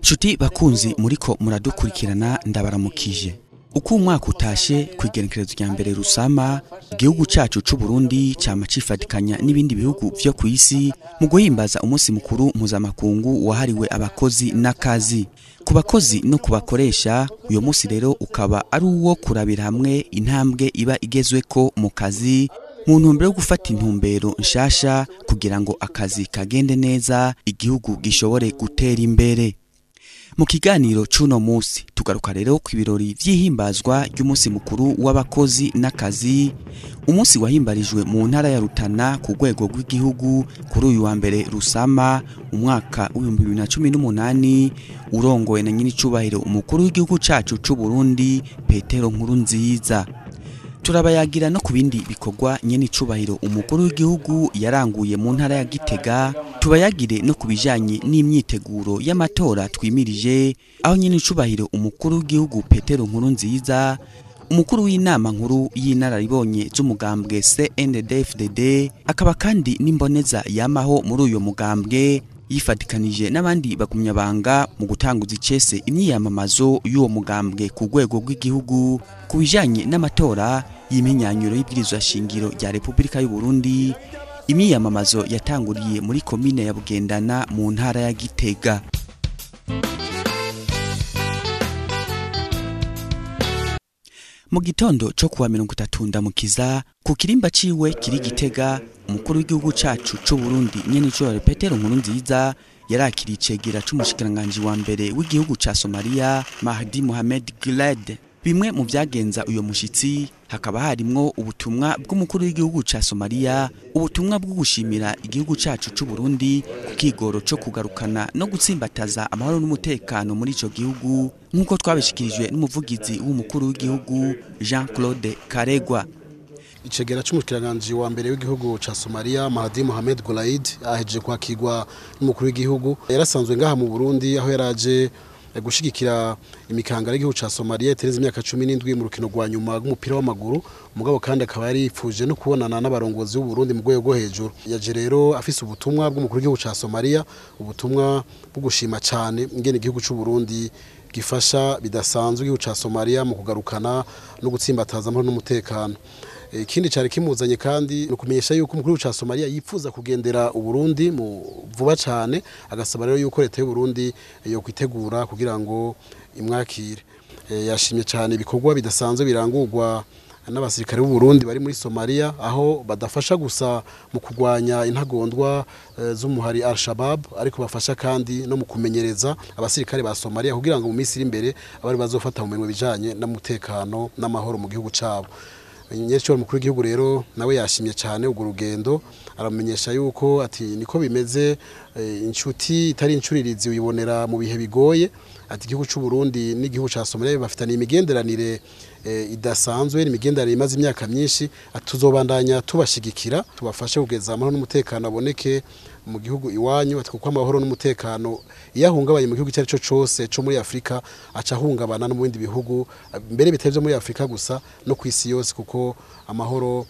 Nshuti bakunzi muriko muradukurikirana, ndabaramukije. Uko umwaka utashe, ku igenekerezo rya 1 Rusama, igihugu cacu c'u Burundi cama cifatikanya n'ibindi bihugu vyo ku isi mu guhimbaza umunsi mukuru mpuzamakungu wahariwe abakozi n'akazi. Ku bakozi no kubakoresha, uyo munsi rero ukaba ari uwo kurabira hamwe intambwe iba igezweko mu kazi, mu ntumbero yo gufata intumbero nshasha kugira ngo akazi kagende neza, igihugu gishobore gutera imbere. Mu kiganiro c'uno munsi tugaruka rero ku ibirori vy'ihimbazwa ry'umunsi mukuru w'abakozi n'akazi, umunsi wahimbarijwe mu ntara ya Rutana ku rwego rw'igihugu kuri uyu wa 1 Rusama umwaka w'2018, urongowe na nyiricubahiro umukuru w'igihugu cacu c'u Burundi Petero Nkurunziza. Turabayagira no ku bindi bikorwa nyenicubahiro umukuru w'igihugu yaranguye mu ntara ya Gitega, tubayagire no ku bijanye n'imyiteguro y'amatora twimirije, aho nyenicubahiro umukuru w'igihugu Petero Nkurunziza, umukuru w'inama nkuru y'inararibonye z'umugambwe CNDD-FDD, akaba kandi n'imboneza yamaho muri uyo mugambwe, yifatikanije n'abandi bagumyabanga mu gutanguza icese imyiyamamazo y'uwo mugambwe ku rwego rw'igihugu ku bijanye n'amatora y'impinyanyuro y'ibwirizwa shingiro rya Repubulika y'u Burundi. Imyiyamamazo yatanguriye muri komine ya Bugendana mu ntara ya Gitega. Mu gitondo co kuwa 30 Ndamukiza, ku kirimba ciwe kiri Gitega, umukuru w'igihugu cacu c'u Burundi nyenicubahiro Petero Nkurunziza yarakiriye icegera c'umushikiranganji wa mbere w'igihugu ca Somalia, Mahdi Mohamed Guled. Bimwe mu vyagenza uyo mushitsi hakaba harimwo ubutumwa bw'umukuru w'igihugu ca Somalia, ubutumwa bwo gushimira igihugu cacu c'u Burundi ku kigoro co kugarukana no gutsimbataza amahoro n'umutekano muri ico gihugu, nk'uko twabishikirijwe n'umuvugizi w'umukuru w'igihugu Jean Claude Karegwa. Icegera c'umushikiranganji wa mbere w'igihugu ca Somalia, Mahdi Mohamed Gulaid, ahejeje kwakirwa n'umukuru w'igihugu. Yarasanzwe ngaha mu Burundi, aho yaraje gushigikira imikangara y'igihugu ca Somalia itereze imyaka 17 mu rukino rwa nyuma rw'umupira w'amaguru, mugabo kandi akaba yarifuje no kubonana n'abarongozi b'u Burundi mu rwego rwo hejuru. Yaje rero afise ubutumwa bw'umukuru w'igihugu ca Somalia, ubutumwa bwo gushima cane ingene igihugu c'u Burundi gifasha bidasanzwe igihugu ca Somalia mu kugarukana no gutsimbataza amahoro n'umutekano. Ikindi cari kimuzanye kandi ni ukumenyesha yuko umukuru w'igihugu ca Somalia yipfuza kugendera Uburundi mu vuba cane, agasaba rero yuko leta y'u Burundi yo kwitegura kugira ngo imwakire. Yashimye cane ibikorwa bidasanzwe birangurwa n'abasirikare b'u Burundi bari muri Somalia, aho badafasha gusa mu kurwanya intagondwa z'umuhari Al-Shabaab, ariko bafasha kandi no mu kumenyereza abasirikare ba Somalia kugira ngo mu minsi iri imbere abari bazofata mu minwe bijanye n'umutekano n'amahoro mu gihugu cabo. Nyecyo mukuru w'igihugu rero nawe yashimye cyane urwo rugendo, aramenyesha yuko ati niko bimeze, inshuti itari incuririzi uyibonera mu bihe bigoye. Ati igihugu c'u Burundi n'igihugu ca Somalia bafitanye imigenderanire idasanzwe, imigenderanire imaze imyaka myinshi. Atuzobandanya tubashigikira, tubafashe kugeza amahoro n'umutekano aboneke mu gihugu iwanyu. Ati kuko amahoro n'umutekano iyo ahungabanye mu gihugu icyo ari cyo cose co muri Afrika, aca ahungabana no mu bindi bihugu, mbere bitari vyo muri Afrika gusa, no ku isi yose, kuko amahoro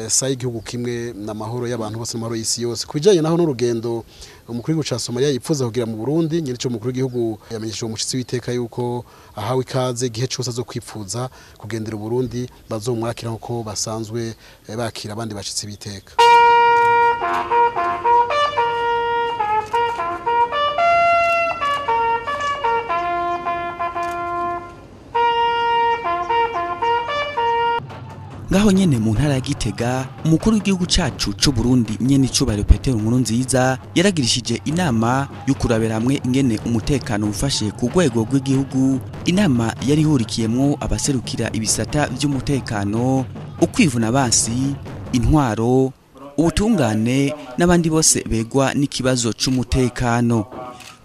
sa y'igihugu kimwe n'amahoro y'abantu bose, n'amahoro y'isi yose. Kubijanye naho n'urugendo umukuru w'igihugu ca Somalia yipfuza kugira mu Burundi, nyirico umukuru w'igihugu yamenyesheje umushitsi w'iteka yuko ahawe ikaze igihe cose azo kwipfuza kugendera Uburundi, bazomwakira nkuko basanzwe bakira abandi bashitsi b'iteka. Ngaho nyene mu ntara ya Gitega, umukuru w'igihugu cacu c'u Burundi nyenicubahiro Petero Nkurunziza yaragirishije inama yo kurabira hamwe ingene umutekano ufashe ku rwego rw'igihugu. Inama yari ihurikiyemwo abaserukira ibisata vy'umutekano, ukwivuna basi, intwaro, ubutungane n'abandi bose begwa n'ikibazo c'umutekano.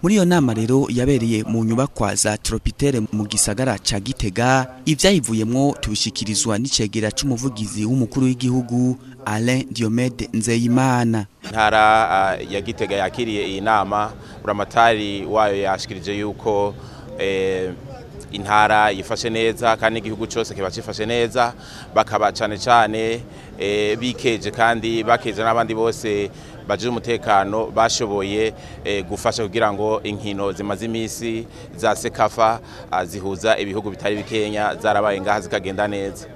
Muri iyo nama rero yabereye mu nyubakwa za Tropitere mu gisagara ca Gitega, ivyayivuyemwo tubishikirizwa n'icegera c'umuvugizi w'umukuru w'igihugu Alain Diomede Nzeyimana. Intara ya Gitega yakiriye iyi nama, buramatari wayo yashikirije yuko Intara yifashe neza kandi igihugu cyose kiba cifashe neza, bakaba cane cane bikeje kandi bakeje n'abandi bose baje umutekano bashoboye gufasha kugira ngo inkino zimaze imisi za CECAFA zihuza ibihugu bitari bikenya zarabaye ngaha zikagenda neza.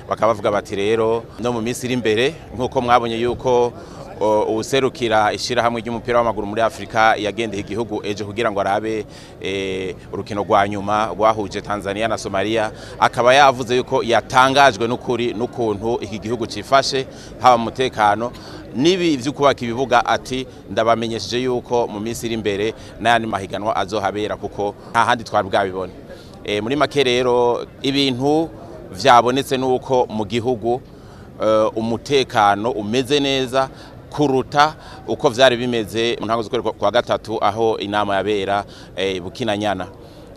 Bakaba bavuga bati rero no mu minsi iri imbere, nk'uko mwabonye yuko uwuserukira ishyirahamwe ry'umupira w'amaguru muri Afrika yagendeye igihugu ejo kugira ngo arabe urukino rwa nyuma rwahuje Tanzania na Somalia, akaba yavuze yuko yatangajwe n'ukuri n'ukuntu iki gihugu cifashe haba mu mutekano nibi vyo kubaka ibibuga, ati ndabamenyesheje yuko mu minsi iri imbere n'ayandi mahiganwa azohabera kuko nta handi twari bwabibone. Muri make rero ibintu vyabonetse nuko mu gihugu umutekano umeze neza kuruta uko vyari bimeze mu ntango z'ukwezi kwa gatatu aho inama yabera Bukinanyana.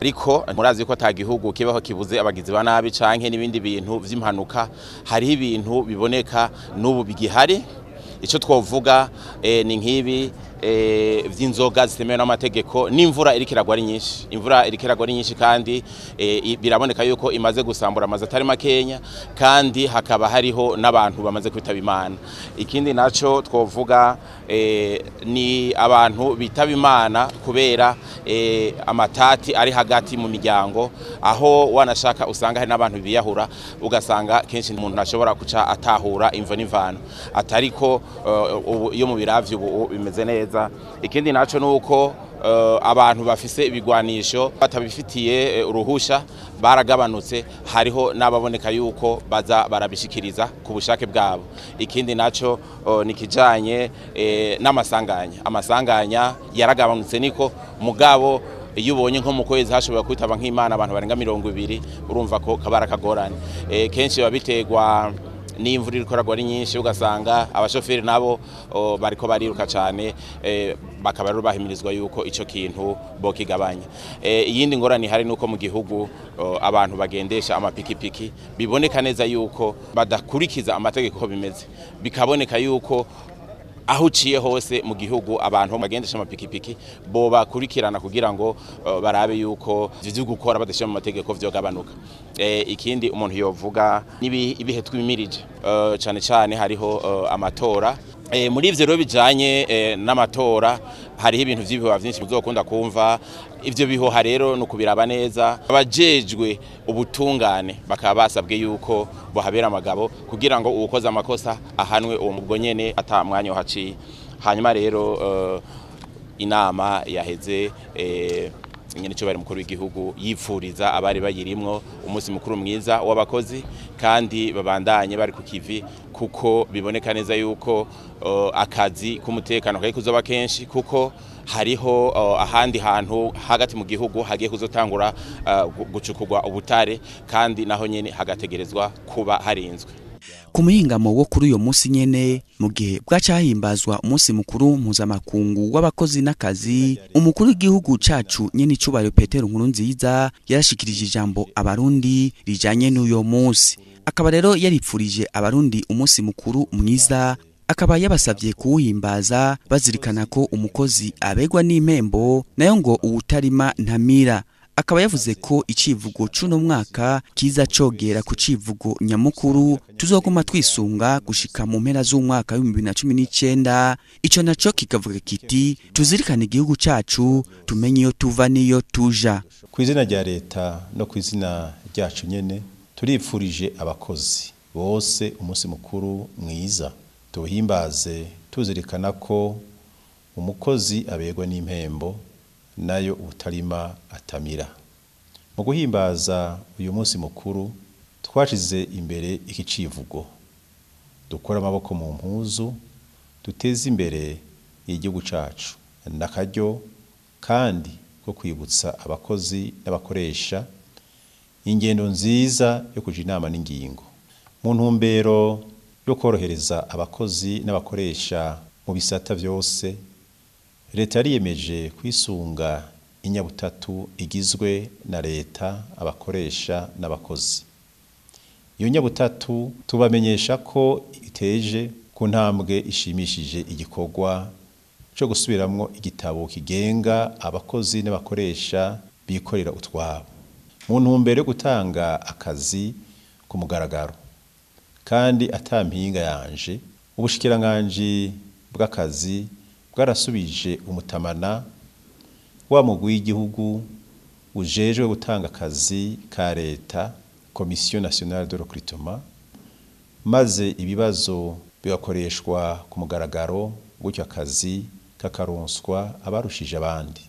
Ariko murazi ko ata gihugu kibaho kibuze abagizi ba nabi canke n'ibindi bintu vy'impanuka, hariho ibintu biboneka n'ubu bigihari. Ico twovuga ni nk'ibi vy'inzoga zitemewe n'amategeko, n'imvura iriko iragwa ari nyinshi. Imvura iriko iragwa ari nyinshi kandi biraboneka yuko imaze gusambura amazu atari makenya, kandi hakaba hariho n'abantu bamaze kwitaba Imana. Ikindi naco twovuga ni abantu bitaba Imana kubera amatati ari hagati mu miryango, aho wanashaka usanga hari n'abantu biyahura, ugasanga kenshi umuntu ntashobora guca atahura imvo n'imvano, atariko iyo mu biravyo ubu bimeze neza. Ikindi naco nuko abantu bafise ibigwanisho batabifitiye uruhusha baragabanutse, hariho n'ababoneka yuko baza barabishikiriza ku bushake bwabo. Ikindi naco nikijanye n'amasanganya, amasanganya yaragabanutse niko mugabo iyo ubonye nko mu kwezi hashobora kwitaba nk'Imana abantu barenga 20, urumva ko kabara kagorane. Kenshi babiterwa n'imvura iriko iragwa ari nyinshi, ugasanga abashoferi nabo bariko bariruka cane, bakaba rero bahimirizwa yuko ico kintu bokigabanya. Iyindi ngorane hari nuko mu gihugu abantu bagendesha amapikipiki biboneka neza yuko badakurikiza amategeko ko bimeze, bikaboneka yuko aho uciye hose mu gihugu abantu bagendesha amapikipiki bo bakurikirana kugira ngo barabe yuko ivyo gukora badashira mu mategeko vyogabanuka. Ikindi umuntu yovuga nibi ibihe twimirije, cane cane hariho amatora. Muri ivyo rero bijanye n'amatora hariho ibintu vy'ibihuha vyinshi muzokunda kumva. Ivyo bihuha rero no kubiraba neza, abajejwe ubutungane bakaba basabwe yuko bohabera amagabo kugira ngo uwukoze amakosa ahanwe uwo mubwo nyene ata mwanya uhaciye. Hanyuma rero inama yaheze nyene cyo bari mukuru w'igihugu yipfuriza abari bayirimwo umunsi mukuru mwiza w'abakozi, kandi babandanye bari ku kivi kuko biboneka neza yuko akazi k'umutekano kari kuzoba kenshi, kuko hariho ahandi hantu hagati mu gihugu hagiye kuzotangura gucukurwa ubutare, kandi naho nyene hagategerezwa kuba harinzwe. Ku muhingamo wo kuri uyo munsi nyene, mu gihe bwacahimbazwa umunsi mukuru mpuzamakungu w'abakozi n'akazi, umukuru w'igihugu cacu nyene icubahiro Petero Nkurunziza yarashikirije ijambo abarundi rijanye n'uyo munsi. Akaba rero yaripfurije abarundi umunsi mukuru mwiza, akaba yabasavye kuwuhimbaza bazirikana ko umukozi abegwa n'impembo nayo ngo uwutarima ntamira. Akaba yavuze ko icivugo c'uno mwaka kiza cogera ku civugo nyamukuru tuzoguma twisunga gushika mu mpera z'umwaka wa 2019. Ico naco kikavuga kiti tuzirikane igihugu cacu, tumenye iyo tuva niyo tuja. Ku izina rya leta no ku izina ryacu nyene turipfurije abakozi bose umunsi mukuru mwiza, tuwuhimbaze tuzirikana ko umukozi abegwa n'impembo nayo utarima atamira. Mu guhimbaza uyu munsi mukuru twashize imbere iki civugo: dukora amaboko mu mpuzu, duteze imbere igihugu cacu. Nakaryo kandi ko kwibutsa abakozi n'abakoresha ingendo nziza yo kuja inama n'ingingo mu ntumbero yo korohereza abakozi n'abakoresha mu bisata vyose. Leta yariyemeje kwisunga inyabutatu igizwe na leta, abakoresha n'abakozi. Iyo nyabutatu tubamenyesha ko iteje ku ntambwe ishimishije igikorwa cyo gusubiramwo igitabo kigenga abakozi n'abakoresha bikorera utwabo. Mu ntumbero yo gutanga akazi ku mugaragaro kandi ata mpinga yanje, ubushikiranganji bw'akazi bwarasubije umutamana wa mugwi w'igihugu ujejwe gutanga akazi ka leta, Commission Nationale de Recrutement, maze ibibazo bigakoreshwa ku mugaragaro, gutyo akazi kakaronswa abarushije abandi.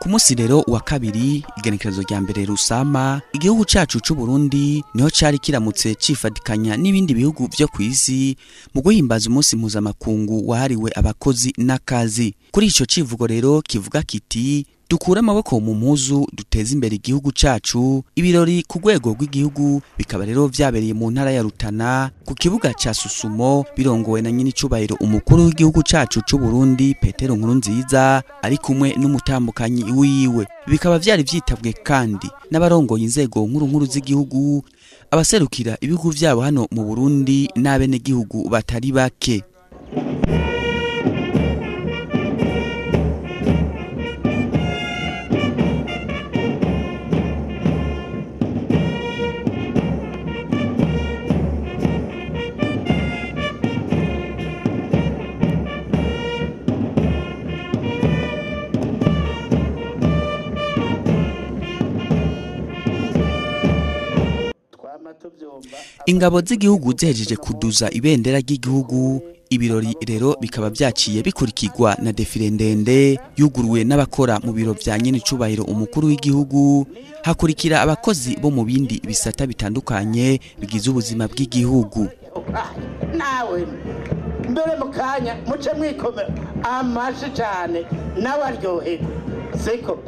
Ku munsi rero wa kabiri, igenekerezo rya 1 Rusama, igihugu cacu c'u Burundi niho cari kiramutse cifadikanya n'ibindi bihugu vyo kw'isi mu guhimbaza umunsi mpuzamakungu wahariwe abakozi n'akazi. Kuri ico civugo rero kivuga kiti: dukure amaboko mu mpuzu duteze imbere igihugu cacu. Ibirori ku rwego rw'igihugu bikaba rero vyabereye mu ntara ya Rutana ku kibuga ca Susumo, birongowe na nyinicubahiro umukuru w'igihugu cacu c'u Burundi Petero Nkurunziza ari kumwe n'umutambukanyi wiwe. Bikaba vyari vyitabwe kandi n'abarongoye inzego nkuru nkuru z'igihugu, abaserukira ibihugu vyabo hano mu Burundi n'abenegihugu batari bake. Ingabo z'igihugu zihejeje kuduza ibendera ry'igihugu, ibirori rero bikaba vyaciye bikurikirwa na defile ndende yuguruwe n'abakora mu biro vya nyenicubahiro umukuru w'igihugu, hakurikira abakozi bo mu bindi bisata bitandukanye bigize ubuzima bw'igihugu. Nawe mbere mu kanya muce mwikomera amashi cyane nawe aryoherwe siko.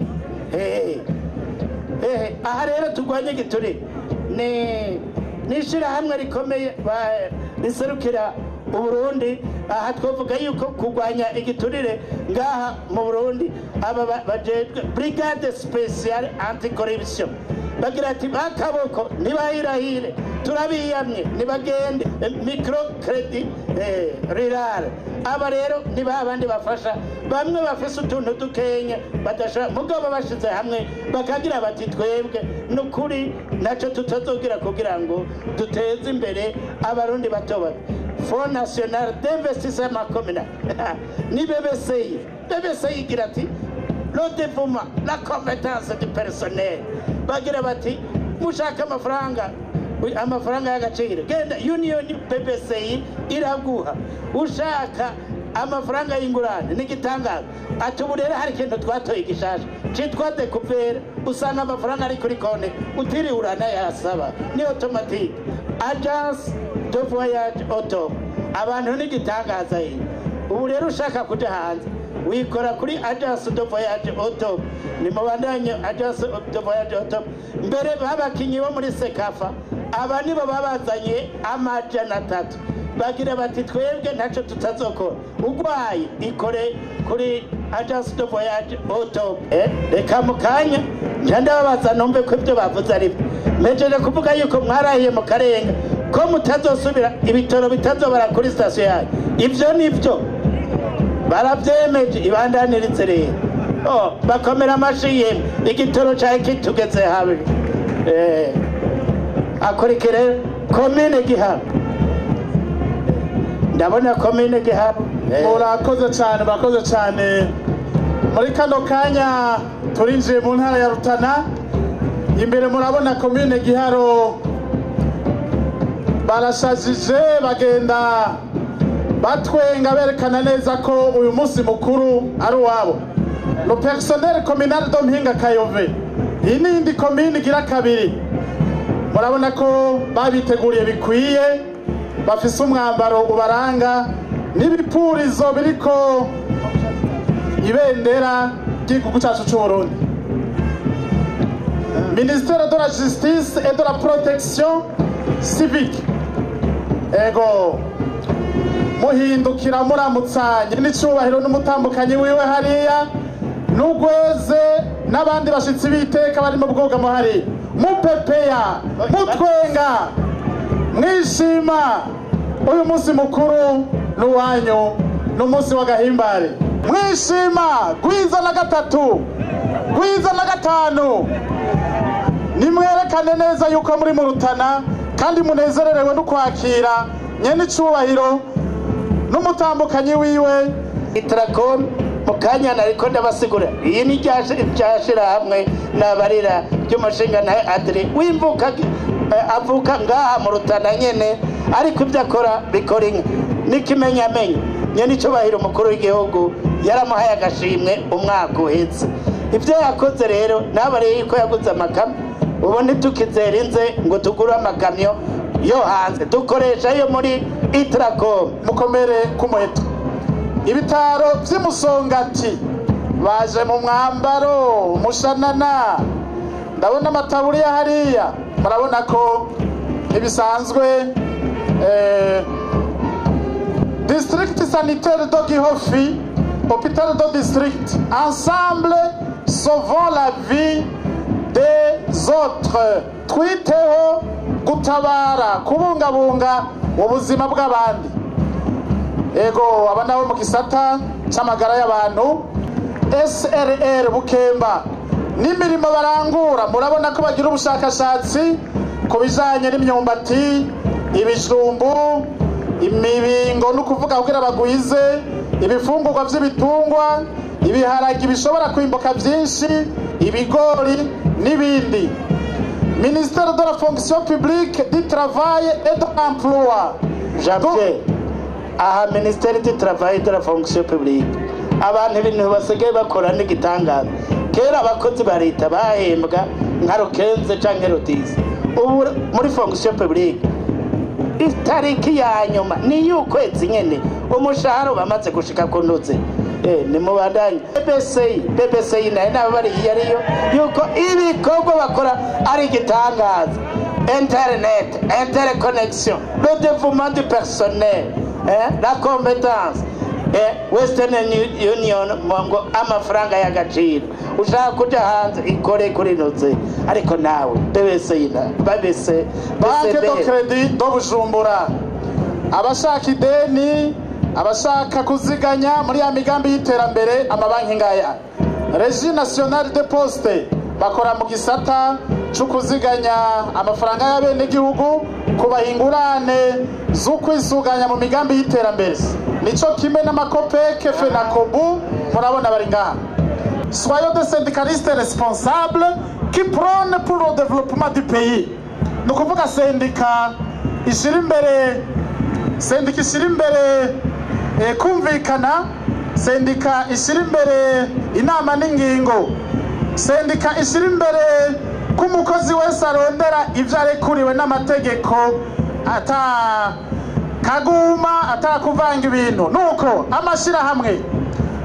Aha rero turwanye igiturire ni n'ishirahamwe rikomeye riserukira Uburundi. Aha twavuga yuko kurwanya igiturire ngaha mu Burundi aba bajejwe brigade spéciale anticorruption bagira ati bakaboko ntibahirahire, turabiyamye ntibagende micro credit rural. Aba rero ni babandi bafasha bamwe bafise utuntu dukenya badashobora, mugabo bashize hamwe bakagira bati twebwe nukuri naco tutazogira kugira ngo duteze imbere abarundi bato bato. Fonds National d'Investissement Communal ni BBCI. BBCI igira ati le dévouement, la compétence du personnel. Bagira bati mushaka amafaranga, amafaranga y'agaciro, genda Union BBCI iraguha. Ushaka amafaranga y'ingurane n'igitangaza. Ati ubu rero hari ikintu twatoye gishasha citwa découvert, usanga amafaranga ari kuri konti utiriwe uranayasaba, ni automatique. Agence de voyage auto, abantu n'igitangaza iyi. Ubu rero ushaka kuja hanze wikora kuri agence de voyage auto, ni mubandanye agence de voyage auto. Mbere babakinyi bo muri Sekafa aba nibo babazanye 300, bagira bati twebwe ntaco tutazokora, ugwaye ikore kuri agence de voyage auto. Reka mukanya nja ndababaza numve ko ibyo bavuze ari byo. Mpejeje kuvuga yuko mwarahiye mu Karenga ko mutazosubira ibitoro bitazobara kuri station yayo. Ivyo nivyo baravyemeje, ibandaniritse rero. Bakomera amashi yemwe, igitoro cari kitugeze habi. Akurikire komine Giharo. Ndabona komine Giharo. Murakoze cyane, murakoze cyane. Muri kano kanya turinjiye mu ntara ya Rutana. Imbere murabona komine Giharo barashajije, bagenda batwenga berekana neza ko uyu munsi mukuru ari uwabo. Le personnel communal de Mpinga Kayove, iyi ni indi komine igira kabiri. Murabona ko babiteguriye bikwiye, bafise umwambaro ubaranga n'ibipurizo biriko ibendera ry'igihugu cyacu c'u Burundi. Ministère de la Justice et de la Protection Civique. Ego. Muhindukira muramutsanye n'icubahiro n'umutambukanyi wiwe hariya n'ugweze n'abandi bashitsi b'iteka bari mu bwugamo hariya, mupepeya, mutwenga, mwishima. Uyu munsi mukuru n'uwanyu, n'umunsi w'agahimbare. Mwishima, gwiza na gatatu, gwiza na gatanu. Nimwerekane neza yuko muri mu Rutana kandi munezererewe no kwakira nyene icubahiro n'umutambukanyi wiwe. Itracom mu kanya nariko ndabasigura, iyi ni ryashirahamwe n'abarira ry'umushinga na Adri wimvuka avuka ngaha mu Rutana nyene, ariko ibyo akora bikora inka n'ikimenyamenya. Nyene icubahiro umukuru w'igihugu yaramuhaye agashimwe umwaka uheze. Ibyo yakoze rero nabariye yuko yaguze amakamyo, ubu ntitukizera inze ngo tugure amakamyo yo hanze, dukoresha yo muri Itracom. Mukomere k'umuheto. Ibitaro vy'Imusongati baje mu mwambaro mushanana, ndabona amataburiya hariya, murabona ko ntibisanzwe. District sanitaire de Gihofi, hôpital de district, ensemble sauvons la vie des autres. Twiteho gutabara, kubungabunga ubuzima bw'abandi. Ego, aba nabo mu gisata c'amagara y'abantu, SRR Bukemba n'imirimo barangura, murabona ko bagira ubushakashatsi ku bijanye n'imyumbati, ibijumbu, imibingo, no kuvuga kugira bagwize ibifungurwa vy'ibitungwa, ibiharagi bishobora kwimbuka vyinshi, ibigori n'ibindi. Ministère de la fonction publique, du travail et de l'emploi. Jean-Pierre, aha ministère du travail et de la fonction publique, abantu ibintu basigaye bakora n'igitangaza. Kera abakozi ba leta bahembwa nka rukenze canke rutisi, ubu muri fonction publique itariki ya nyuma ni y'ukwezi nyene umushahara bamaze gushika ku ntuze. Nimubandanye. BBCI nayo nababariye ariyo yuko ibikorwa bakora ari igitangaza. Internet, interconnexion, le dévouement du personnel, la compétence, Western Union ngo amafaranga y'agaciro, ushaka kuja hanze ikore kuri ntuze. Ariko nawe BBC na BBC, Banque de Crédit do Bujumbura, abashaka ideni, abashaka kuziganya muri ya migambi y'iterambere, amabanki ngaya. Régie Nationale de Poste bakora mu gisata co kuziganya amafaranga y'abenegihugu, kubaha ingurane z'ukwisuganya mu migambi y'iterambere, nico kimwe n'amakopeke FENACOBU, murabona bari ngaha. Soyons des syndicalistes responsables qui prônent pour le développement du pays. Ni ukuvuga sendika ishira imbere, sendika ishira imbere kumvikana, sendika ishira imbere inama n'ingingo, sendika ishira imbere ko umukozi wese arondera ivyo arekuriwe n'amategeko, ata kaguma, atakuvanga ibintu. Nuko amashirahamwe,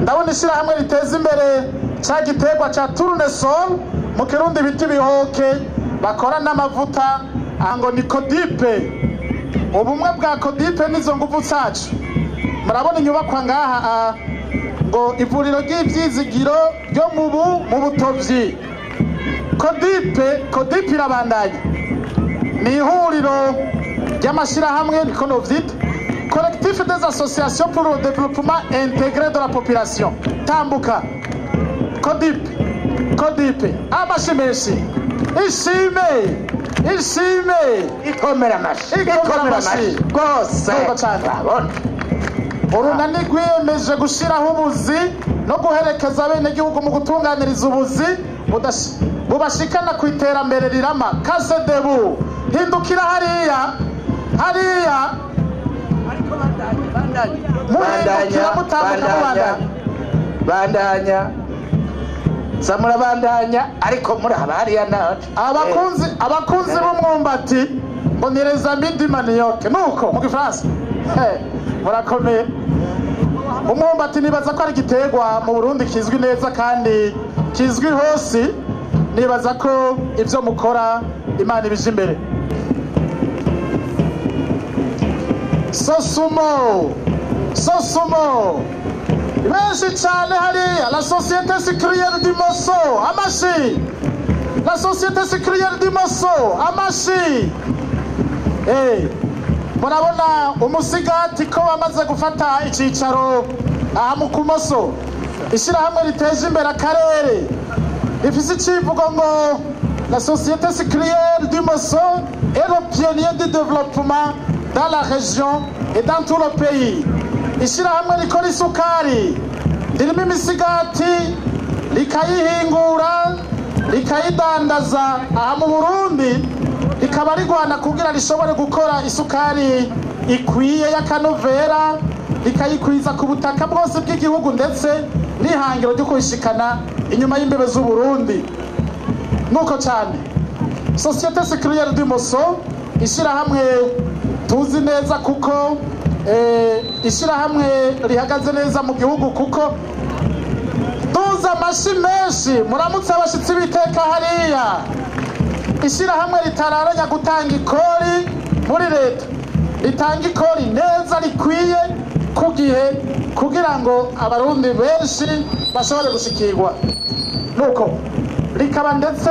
ndabona ishirahamwe riteza imbere ca giterwa ca tournesol, mu Kirundi biti bihoke, bakora n'amavuta, ngo ni Codipe. Ubumwe bwa Codipe nizo nguvu zacu. Murabona inyubakwa ngaha, ngo ivuriro ry'ivyizigiro ryo mu Butovyi. Codipe irabandanya, ni ihuriro ry'amashirahamwe, niko novyita, collectif des associations pour le développement intégré de la population. Tambuka Codipe, Codipe, amashi menshi, ishime, ishime, ikomera amashi, ikomera amashi rwose. Nubwo cane. Urabona Urunani rwiyemeje gushiraho ubuzi no guherekeza abenegihugu mu gutunganiriza ubuzi bubashikana ku iterambere rirama. Kasedebu, hindukira hariya, hariya, muhindukira, mutambuka, mubandanya. Bandanya, za murabandanya, ariko muraba hariya nacu. Abakunzi b'umwumbati ngo ni les amis du manioc, nuko mu gifaransa. Murakomeye. Umwumbati nibaza ko ari igiterwa mu Burundi kizwi neza kandi kizwi hose. Nibaza ko ivyo mukora Imana ibije imbere. Sosumo, Sosumo benshi cyane hariya. La Société Sucrière du Moso, amashi. La Société Sucrière du Moso, amashi. Murabona umusigati ko wamaze gufata icicaro aha mu Kumoso. Ishyirahamwe riteje imbere akarere rifise icivugo ngo la Société Sucrière du Moso est le pionnier du développement dans la région et dans tout le pays. Ishyirahamwe rikora isukari ririmo imisigati, rikayihingura, rikayidandaza aha mu Burundi, rikaba rigwana kugira rishobore gukora isukari ikwiye y'akanovera, rikayikwiza ku butaka bwose bw'igihugu, ndetse n'ihangiro ryo kuyishikana inyuma y'imbebe z'Uburundi. Nuko cyane Société Sucrière du Moso, ishyirahamwe tuzi neza kuko ishyirahamwe rihagaze neza mu gihugu, kuko duza amashi menshi. Muramutse abashitsi b'iteka hariya. Ishyirahamwe ritararanya gutanga ikori muri leta, ritanga ikori neza rikwiye ku gihe kugira ngo abarundi benshi bashobore gushikirwa. Nuko rikaba ndetse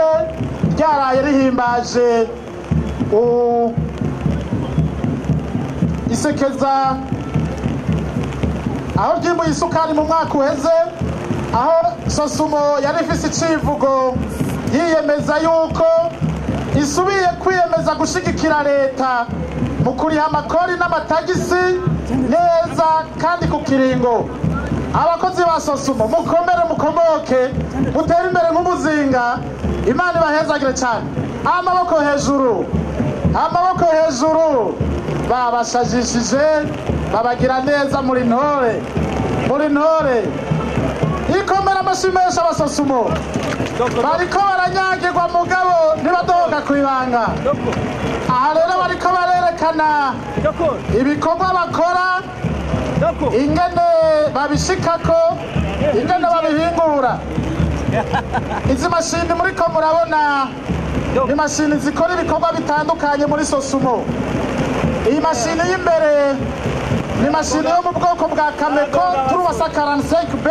ryaraye rihimbaje isekeza aho ryimbuye isukari mu mwaka uheze, aho Sosumo yari ifise icivugo yiyemeza yuko isubiye kwiyemeza gushigikira leta mu kuriha amakori n'amatagisi neza kandi ku kiringo. Abakozi ba Sosumo mukomere, mukomoke, mutere imbere nk'umuzinga. Imana ibahezagire cyane. Amaboko hejuru, amaboko hejuru. Babashajishije, babagira neza. Muri ntore, muri ntore. Ikomera amashyi menshi abasosumo. Bariko baranyagirwa mugabo ntibadohoka ku ibanga. Aha rero bariko barerekana ibikorwa bakora, ingene babishikako, ingene babihingura. Izi mashini muriko murabona ni mashini zikora ibikorwa bitandukanye muri Sosumo. Iyi mashini y'imbere ni mashini yo mu bwoko bwa Kameko 345B,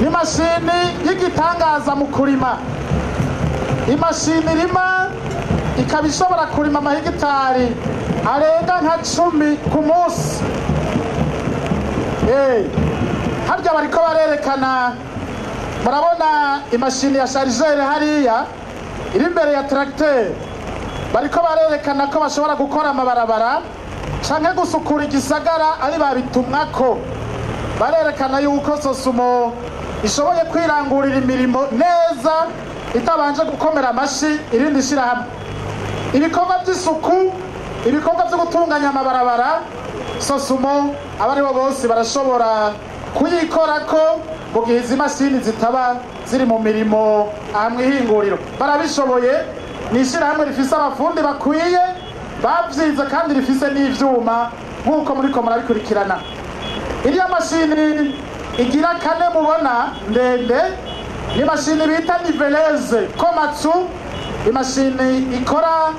ni mashini y'igitangaza mu kurima. Imashini irima, ikaba ishobora kurima amahegitari arenga nka 10 ku munsi. Harya bariko barerekana, murabona imashini ya chargeur hariya iri imbere ya tracteur. Bariko barerekana ko bashobora gukora amabarabara canke gusukura igisagara ari babitumwako. Barerekana yuko Sosumo ishoboye kwirangurira imirimo neza itabanje gukomera amashi irindi shirahamwe. Ibikorwa by'isuku, ibikorwa byo gutunganya amabarabara, Sosumo abaribo bose barashobora kuyikorako mu gihe izi mashini zitaba ziri mu mirimo aha mw'ihinguriro. Barabishoboye. Ni ishyirahamwe rifise abafundi bakwiye bavyize kandi rifise n'ivyuma nk'uko muriko murabikurikirana. Iriya mashini igira kane mubona ndende ni mashini bita niveleze Komatsu, imashini ikora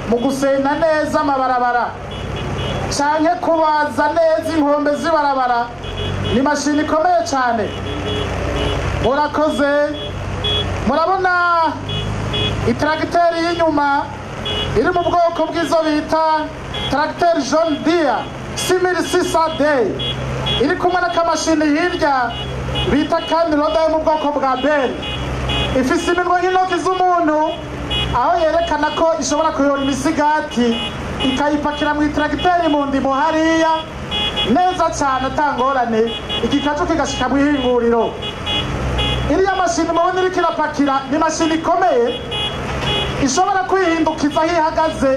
mu gusena neza amabarabara canke kubaza neza inkombe z'ibarabara. Ni mashini ikomeye cane. Murakoze. Murabona itracteur y'inyuma iri mu bwoko bw'izo bita tracteur John Deere 6600D, iri kumwe n'akamashini hirya bita kandi roda yo mu bwoko bwa Bell, ifise iminwe nk'intoki z'umuntu, aho yerekana ko ishobora kuyora imisigati ikayipakira mu itracteur mu ndimo hariya neza cyane atangorane, igikaju kigashika mu ihinguriro. Iriya mashini mubona iriko irapakira ni mashini ikomeye ishobora kwihindukiza aho ihagaze,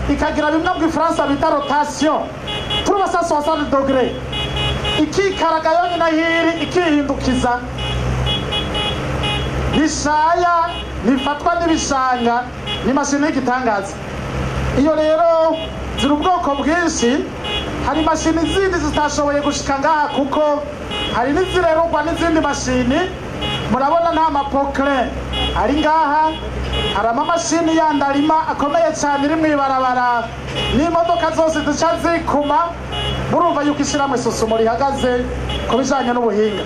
ikagira bimwe mu Gifaransa bita rotation 360 degrés, ikikaraga yonyine aho iri ikihindukiza. Nishaya ntifatwa n'ibishanga, ni mashini y'igitangaza. Iyo rero ziri ubwoko bwinshi. Hari mashini zindi zitashoboye gushika ngaha kuko hari n'izirerurwa n'izindi mashini. Murabona nta mapokre ari ngaha, hari amamashini yandarima akomeye cyane iri mw'ibarabara n'imodoka zose zica zikuma. Murumva yuko ishyirahamwe Sosumo rihagaze ku bijanye n'ubuhinga.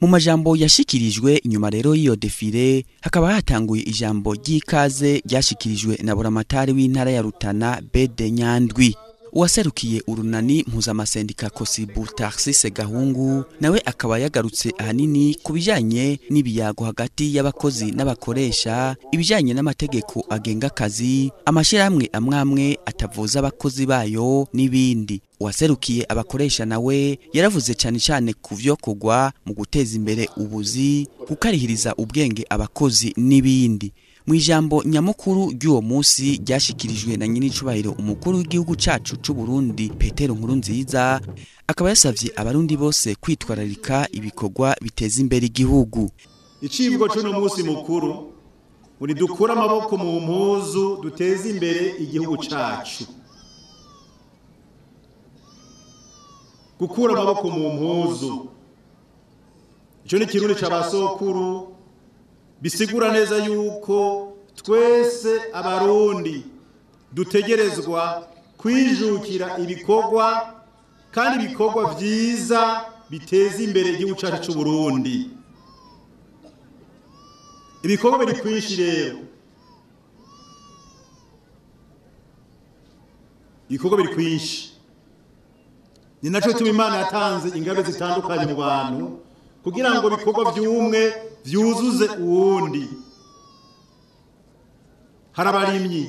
Mu majambo yashikirijwe inyuma rero y'iyo défilé, hakaba hatanguye ijambo ry'ikaze ryashikirijwe na buramatari w'intara ya Rutana Bede Nyandwi. Uwaserukiye urunani mpuzamasendika Kosibu Tarsise Gahungu nawe akaba yagarutse ahanini ku bijanye n'ibiyago hagati y'abakozi n'abakoresha, ibijanye n'amategeko agenga akazi, amashirahamwe amwamwe atavuza abakozi bayo n'ibindi. Uwaserukiye abakoresha nawe yaravuze cyane cyane ku vyo kugwa mu guteza imbere ubuzi, gukarihiriza ubwenge abakozi n'ibindi. Mu ijambo nyamukuru ry'uwo munsi ryashikirijwe na nyiricubahiro umukuru w'igihugu cacu c'u Burundi Petero Nkurunziza, akaba yasavye abarundi bose kwitwararika ibikorwa biteza imbere igihugu. Icivugo c'uno munsi mukuru uri dukura amaboko mu mpuzu duteze imbere igihugu cacu. Gukura amaboko mu mpuzu, ico ni kirundi c'abasokuru, bisigura neza yuko twese abarundi dutegerezwa kwijukira ibikorwa, kandi ibikorwa vyiza biteza imbere igihugu cacu c'u Burundi. Ibikorwa biri kwinshi rero, ibikorwa biri kwinshi. Ni naco gituma Imana yatanze ingabire zitandukanye mu bantu kugira ngo ibikorwa vy'umwe vyuzuze uwundi. Hari abarimyi,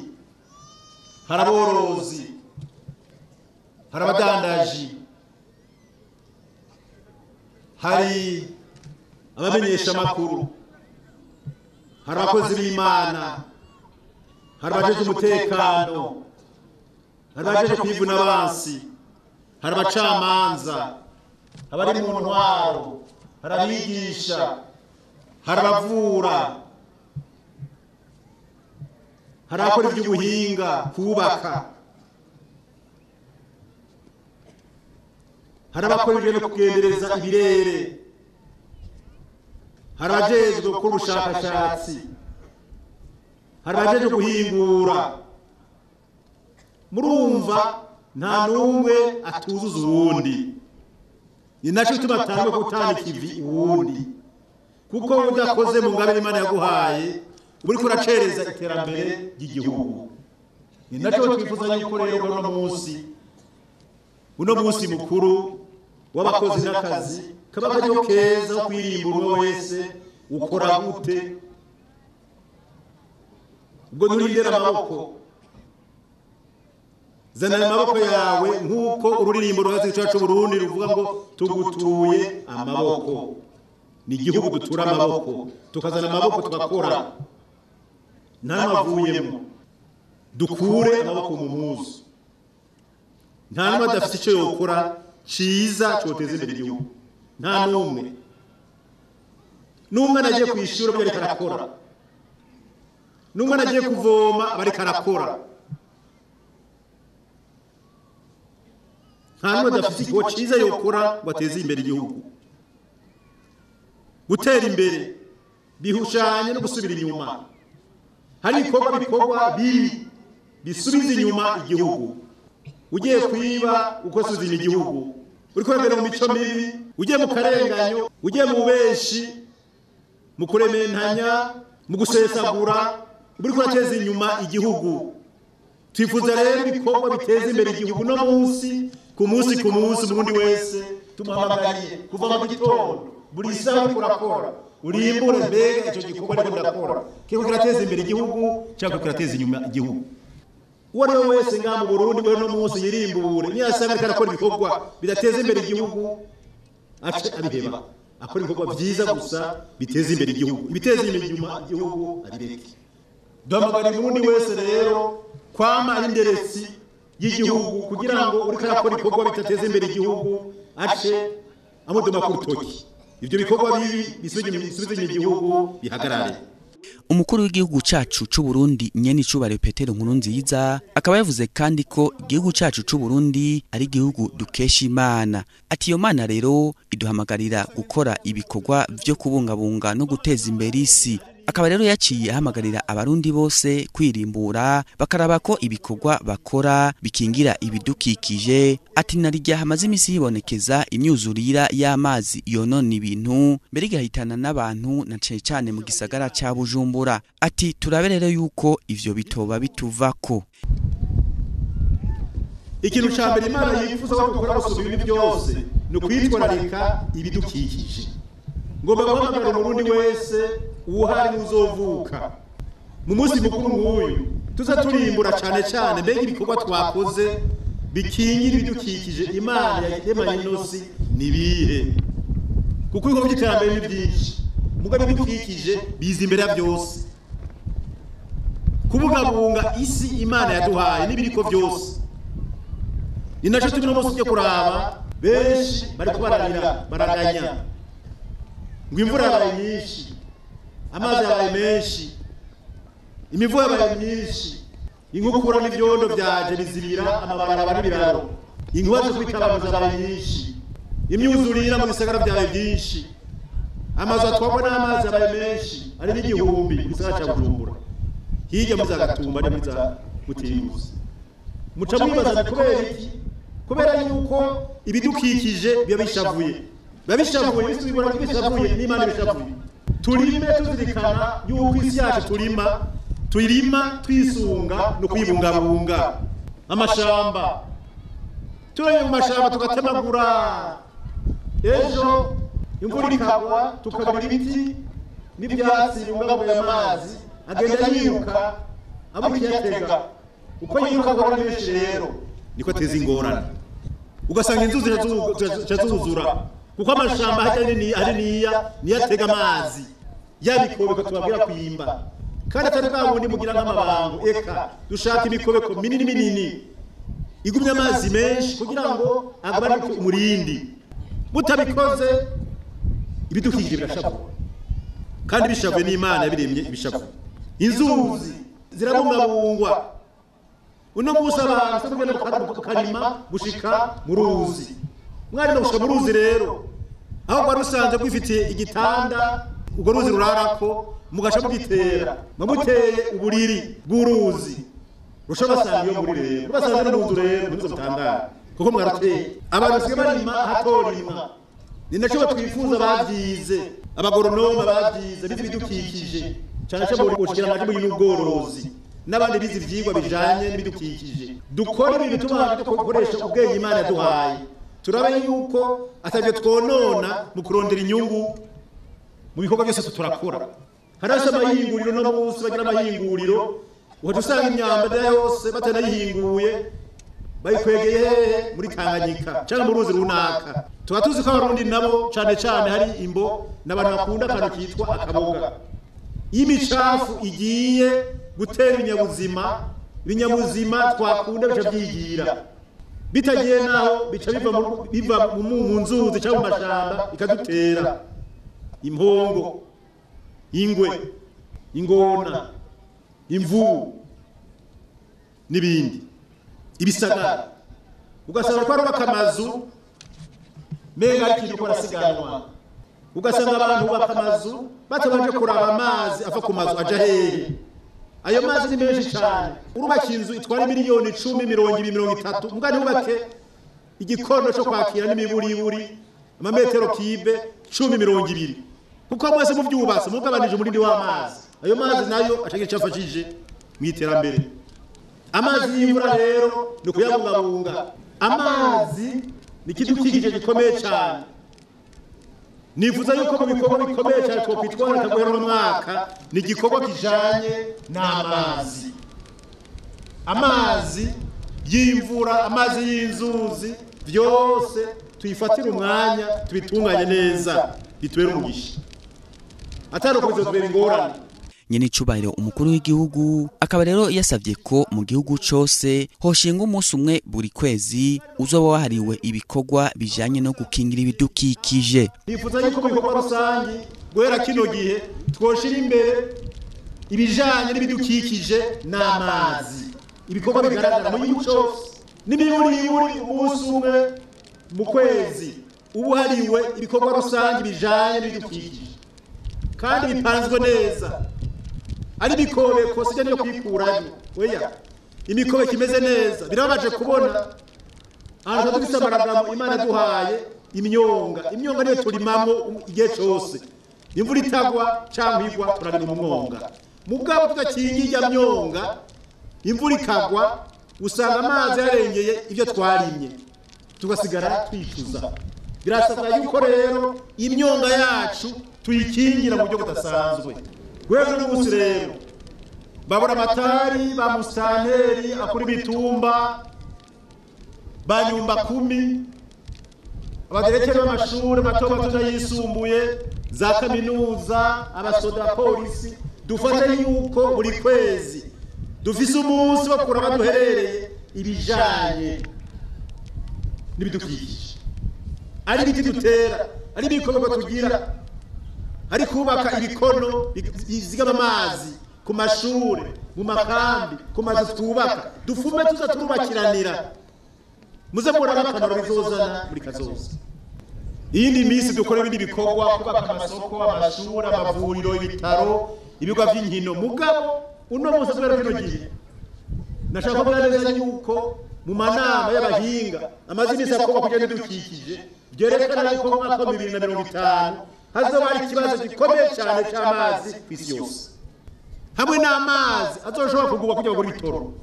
hari aborozi, hari abadandaji, hari abamenyesha amakuru, hari abakozi b'Imana, hari abajeje umutekano, hari abajeje kwivuna abansi, hari abacamanza, abari mu ntwaro, hari abigisha, hari abavura, hari abakora iby'ubuhinga, kubaka, hari abakora ibyo no kugendereza ibirere, hari abajejwe gukora ubushakashatsi, hari abajejwe guhingura. Murumva nta n'umwe atuzuza uwundi. Ni naco gituma atangwa gutanga ikivi uwundi, kuko udakoze mu ngabire Imana yaguhaye uri kuracereza iterambere ry'igihugu. Ni naco twifuza yuko rero uno munsi mukuru w'abakozi n'akazi kaba akaryo keza ko kwirimbura umwe wese ukora gute. Ubwo nturindira amaboko, zana amaboko yawe nk'uko ururirimbo rw'Igihugu cyacu Burundi ruvuga ngo tugutuye amaboko. Ni igihugu dutura amaboko, tukazana amaboko tugakora nta mavuyemo. Dukure amaboko mu mpuzu, nta n'umwe adafite icyo yokora ciza coteza imbere igihugu, nta n'umwe. N'umwana agiye kwishura ariko arakora, n'umwana agiye kuvoma ariko arakora. Nta n'umwe adafite igikorwa ciza yokora ngo ateze imbere igihugu. Gutera imbere bihushanye no gusubira inyuma. Hari ibikorwa bikorwa bibi bisubiza inyuma igihugu. Ugiye kwiba ukosubiza inyuma igihugu, uriko uragenda mu mico mibi, ugiye mu karenganyo, ugiye mu bubeshi, mu kurementanya, mu gusesagura, uriko urateza inyuma igihugu. Twifuza rero ibikorwa biteza imbere igihugu no munsi ku munsi ku munsi. Umurundi wese tumuhamagariye kuva mu gitondo, buri saha uriko urakora, urimbure mbega ico gikorwa ariko ndakora kiriko kirateza imbere igihugu cyangwa kirateza inyuma igihugu. Uwo ari we wese ngaha mu Burundi we no munsi yirimbure, niyasanga ariko arakora ibikorwa bidateza imbere igihugu ace abiheba, akora ibikorwa vyiza gusa biteza imbere igihugu, ibiteza inyuma igihugu abireke. Duhamagara umurundi wese rero kwama ari inderesi y'igihugu kugira ngo uriko arakora ibikorwa bidateza imbere igihugu ace amudoma ku rutoki, ivyo bikorwa bibi bisubize inyuma igihugu bihagarare. Umukuru w'igihugu cacu c'u Burundi nyene icubahiro Petero Nkurunziza akaba yavuze kandi ko igihugu cacu c'u Burundi ari igihugu dukesha Imana. Ati iyo Mana rero iduhamagarira gukora ibikorwa vyo kubungabunga no guteza imbere isi. Akaba rero yaciye ahamagarira abarundi bose kwirimbura bakaraba ko ibikorwa bakora bikingira ibidukikije. Ati narijya hamaze imisi yibonekeza imyuzurira y'amazi yonona ibintu mbere igahitana n'abantu na cane cane mu gisagara ca Bujumbura. Ati turabe rero yuko ivyo bitoba bituvako. Ikintu ca mbere Imana yifuza ko dukora gusumba ibintu byose ni ukwitwararika ibidukikije. Ngomba guhamagara umurundi wese uwuhari uzovuka mu munsi mukuru nk'uyu tuza turimbura cane cane mbega ibikorwa twakoze bikingira ibidukikije Imana yaremanye inosi nibihe, kuko ibikorwa by'iterambere ni byinshi mugabo ibidukikije biza imbere ya byose. Kubungabunga isi Imana yaduhaye n'ibiriko byose ni naco turi no munsi cyo kuraba benshi bariko bararira baraganya ngo imvura yabaye nyinshi, amazi yabaye menshi, imivu yabaye myinshi, inkukura n'ivyondo vyaje bizibira amabarabara n'ibiraro, inkuba zo kwitabaza zabaye nyinshi, imyuzurira mu bisagara vyabaye byinshi, amazu atwarwa n'amazi yabaye menshi ari n'igihumbi mu gisagara ca Bujumbura, hirya muri za Gatumba no muri za Mutimbuzi. Muca mwibaza kubera iki? Kubera yuko ibidukikije biba bishavuye, biba bishavuye, bisubira bishavuye n'Imana bishavuye. Turime tuzirikana yuko isi yacu turima twisunga no kwibungabunga. Amashamba turanye mu mashamba tugatemagura, ejo imvura ikagwa tukabura ibiti n'ibyatsi bibungabunga amazi agenda yiruka abukiyatega, uko yiruka agora menshi rero niko ateza ingorane, ugasanga inzu zirazuzura kuko amashamba hajya niya niyatega amazi yabikobeko tubabwira kwimba, kandi atari bwa bundi mugira nk'amabango. Eka dushaka imikobeko minini minini igumya amazi menshi kugira ngo agabanuke umurindi. Mutabikoze ibidukikije birashavuye, kandi bishavuye n'Imana yabiremye ibishavuye. Inzuzi zirabungabungwa. Uno munsi abantu tugenda kukarima gushika mu ruzi, mwarima gushika mu ruzi rero aho rwari rusanzwe rwifitiye igitanda, urwo ruzi rurarako mugaca mugitera, mumuteye uburiri bw'uruzi rushobora basanga iyo muri rero rubasanze no mu nzu rero ntimuze mutangare kuko mwaruteye. Abantu basigaye barima hatorimwa, ni naco twifuza abavyize, abagoronome bavyize bize ibidukikije cane cane mu bushikiranganji bw'ubworozi n'abandi bize ivyigwa bijanye n'ibidukikije. Dukore ibintu tubanje dukoresha ubwenge Imana yaduhaye, turabe yuko atavyo twonona mu kurondera inyungu mu bikorwa byose turakora. Harasa amahinguriro no munsi bagira amahinguriro, ugaca usanga imyambaro yose batanayihinguye bayikwegeye muri Tanganyika canke mu ruzi runaka. Tuba tuzi ko abarundi nabo cane cane hari imbo n'abantu bakunda akantu kitwa akaboga. Iyo imicafu igiye gutera ibinyabuzima, ibinyabuzima twakunda bica vyigira, bitagiye naho bica biva mu nzuzi cyangwa mu mashamba ikadutera impongo, ingwe, ingona, imvubu n'ibindi ibisagara. Ugasanga twarubaka amazu menga ari ikintu arasiganwa, ugasanga abantu bubaka amazu batabanje kuraba amazi ava ku mazu aja hehe. Ayo mazi ni menshi cyane. Urubaka inzu itwara miliyoni 10, 20, 30, mugani wubake igikono cyo kwakira n'imiburiburi amametero kibe 10, 20, kuko mwese muvyubatse mugabanije umurindi w'amazi. Ayo mazi nayo acagira cyafashije mu iterambere. Amazi y'imvura rero ni kuyabungabunga. Amazi ni ikidukikije gikomeye cyane. Nifuza yuko mu bikorwa bikomeye cyane twokwitwararika guhera uno mwaka ni igikorwa kijanye n'amazi. Amazi y'imvura, amazi y'inzuzi, byose tuyifatire umwanya tubitunganye neza bitubere umugisha, atari uko bizotubera ingorane. Nyene cubahiro umukuru w'igihugu akaba rero yasavye ko mu gihugu cose hoshinga umunsi umwe buri kwezi uzoba wahariwe ibikorwa bijanye no gukingira ibidukikije. Nifuza yuko mu bikorwa rusangi guhera kino gihe twoshira imbere Ibijanye n'ibidukikije n'amazi, ibikorwa bigaragara mu gihugu cyose n'imiburiburi umunsi umwe mu kwezi ubu hariwe ibikorwa rusange bijanye n'ibidukikije kandi bipanzwe neza, ari imikobeko sijya niyo kwikurayo, oya, imikobeko imeze neza. Birababaje kubona ahantu dufise amaragamo Imana duhaye imyonga, imyonga niyo turimamo igihe cyose, imvura itagwa cyangwa igwa turarima umwonga. Mugabo tudakingiye ijya myonga, imvura ikagwa usanga amazi yarengeye ibyo twarimye, tugasigara twicuza. Birasabwa yuko rero imyonga yacu tuyikingira mu buryo budasanzwe. Guhera uno munsi rero babura amatari ba musitanteri akora imitumba ba nyumba kumi, abaderekeri b'amashuri mato mato n'ayisumbuye, za kaminuza, abasoda, polisi, dufate yuko buri kwezi dufise umunsi wo kuraba duherereye ibijanye n'ibidukikije, ari ibiti dutera, ari ibikorwa tugira, ari kubaka ibikono bizigama amazi ku mashuri, mu makambi, ku mazu twubaka, dufume tuza turubakiranira, muze muraba akamaro bizozana muri kazoza. Iyindi minsi dukora ibindi bikorwa, kubaka amasoko, amashuri, amavuriro, ibitaro, ibigo vy'inkino. Mugabo uno munsi kubera kino gihe nashaka kuvuga neza yuko mu manama y'abahinga amaze iminsi akorwa kugira n'ibidukikije byerekana yuko mu mwaka wa 2050 hazoba hari ikibazo gikomeye cyane cy'amazi ku isi yose, hamwe n'amazi azoshobora kugurwa kugira ngo ibitoro.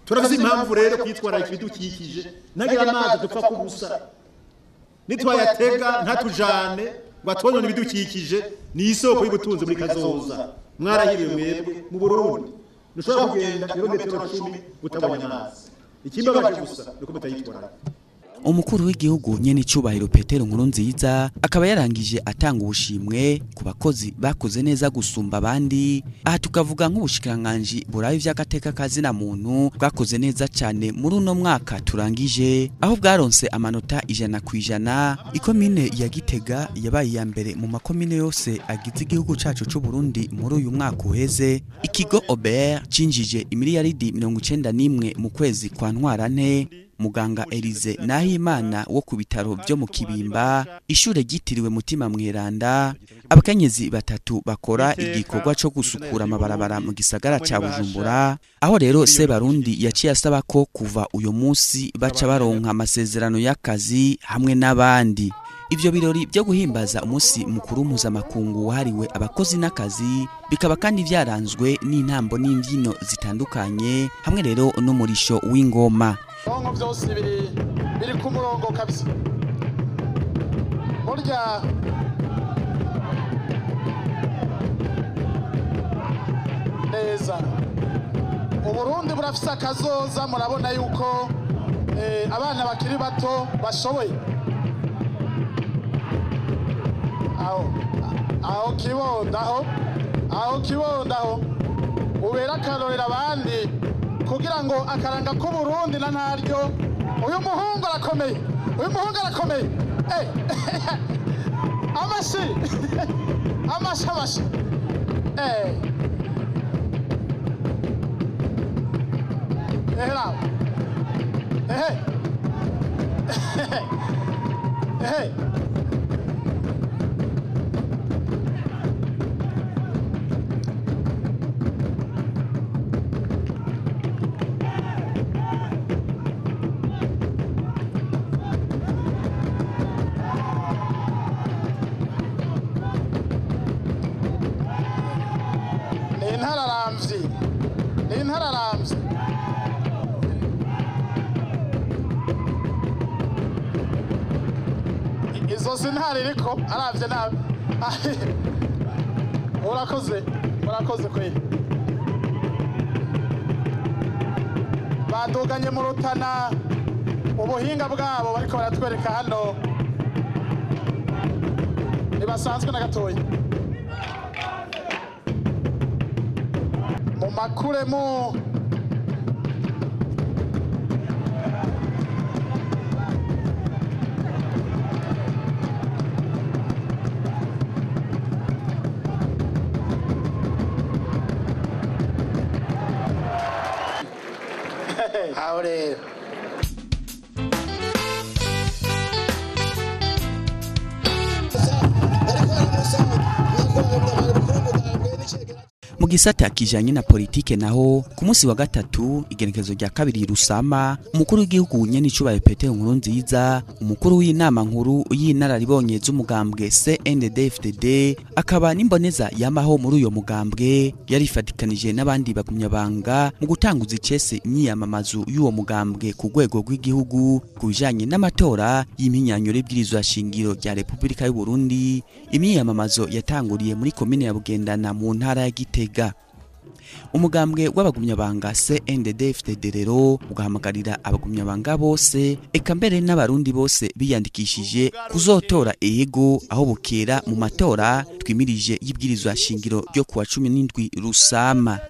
Turafise impamvu rero kwitwararika ibidukikije, ntagira amazi dupfa kubusa, nitwayatega ntatujane ngo atwonone ibidukikije. Ni isoko y'ubutunzi muri kazoza. Mwarahiriwe mwebwe mu Burundi, ntushobora kugenda ibirometero 10 utabonye amazi. Ikimbabaje gusa nuko mutayitwararika. Umukuru w'igihugu nyene icubahiro Petero Nkurunziza akaba yarangije atanga ubushimwe ku bakozi bakoze neza gusumba abandi. Aha tukavuga nk'ubushikiranganji burayi vy'agateka kazina muntu bwakoze neza cyane muri uno mwaka turangije, aho bwaronse amanota 100%. Ikomine ya Gitega yabaye iya mbere mu makomine yose agize igihugu cacu c'u Burundi muri uyu mwaka uheze. Ikigo OBR cinjije imiliyaridi 91 mu kwezi kwa Ntwarante. Muganga Elize Nahimana wo ku bitaro byo mu Kibimba, ishure ryitiriwe Mutima Mweranda, abakenyezi batatu bakora igikorwa cyo gusukura amabarabara mu gisagara ca Bujumbura, aho rero Sebarundi yaciye asaba ko kuva uyo munsi baca baronka amasezerano y'akazi hamwe n'abandi. Ivyo birori byo guhimbaza umunsi mukuru mpuzamakungu wahariwe abakozi n'akazi bikaba kandi vyaranzwe n'intambo n'imbyino zitandukanye hamwe rero n'umurisho w'ingoma. Bongo byose biri ku murongo kabisa. Burya neza Uburundi burafise akazoza, murabona yuko abana bakiri bato bashoboye. Aho kibondaho, aho kibondaho ubera akarorera abandi kugira ngo akaranga k'Uburundi na ntaryo. Uyu muhungu arakomeye, uyu muhungu arakomeye. Amashi amashi amashi. Ni intararamvyi. Izo sintare iriko aravye nabi. Urakoze, urakoze kweli. Baduganye mu Rutana ubuhinga bwabo bariko baratwereka hano ntibasanzwe na gatoya. Mu makuremo Aho rero Mu gisata kijanye na politike naho, ku munsi wa gatatu igenekerezo rya 2 Rusama, umukuru w'igihugu nyenicubahiro Petero Nkurunziza, umukuru w'inama nkuru y'inararibonye z'umugambwe CNDD-FDD, akaba n'imboneza yamaho muri uyo mugambwe, yarifatikanije n'abandi bagumyabanga mu gutanguza icese imyiyamamazo y'uwo mugambwe ku rwego rw'igihugu ku bijanye n'amatora y'impinyanyuro y'ibwirizwa shingiro rya Repubulika y'u Burundi. Imyiyamamazo yatanguriye muri komine ya Bugendana mu ntara ya Gitega. Umugambwe w'abagumyabanga CNDD-FDD rero ugahamagarira abagumyabanga bose eka mbere n'abarundi bose biyandikishije kuzotora ego aho bukera mu matora twimirije y'ibwirizwa shingiro ryo kuwa 17 Rusama.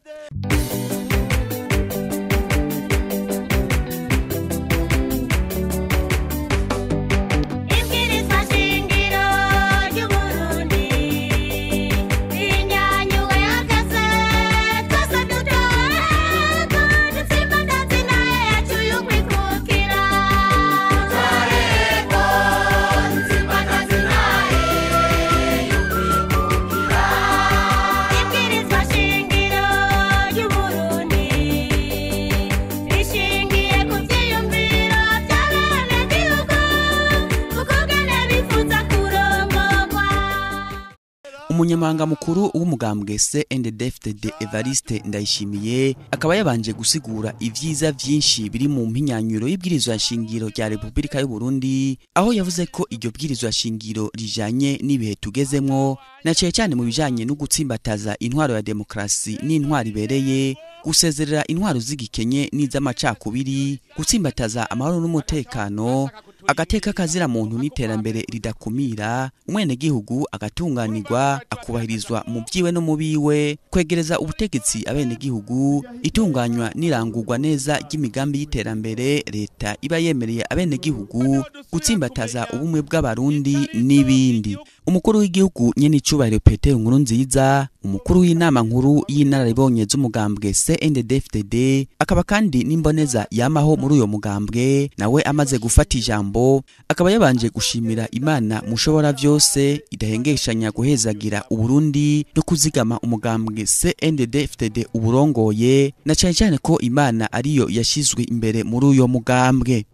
Umunyamabanga mukuru w'umugambwe CNDD-FDD Evariste Ndayishimiye akaba yabanje gusigura ivyiza vyinshi biri mu mpinyanyuro y'ibwirizwa shingiro rya Repubulika y'u Burundi, aho yavuze ko iryo bwirizwa shingiro rijanye n'ibihe tugezemwo, na cyane cyane mu bijanye no gutsimbataza intwaro ya demokrasi n'intwaro ibereye, gusezerera intwaro z'igikenye n'iz'amacakubiri, gutsimbataza amahoro n'umutekano, agateka kazira muntu n'iterambere ridakumira, umwenegihugu agatunganirwa akubahirizwa mu byiwe no mu biwe, kwegereza ubutegetsi abenegihugu, itunganywa n'irangurwa neza ry'imigambi y'iterambere leta iba yemereye abenegihugu, gutsimbataza ubumwe bw'abarundi n'ibindi. Umukuru w'igihugu nyenicubahiro Petero Nkurunziza, umukuru w'inama nkuru y'inararibonye z'umugambwe CNDD-FDD, akaba kandi n'imboneza yamaho muri uyo mugambwe, nawe amaze gufata ijambo akaba yabanje gushimira Imana mushobora vyose idahengeshanya guhezagira Uburundi no kuzigama umugambwe CNDD-FDD uburongoye, na cyane cyane ko Imana ariyo yashizwe imbere muri uyo mugambwe.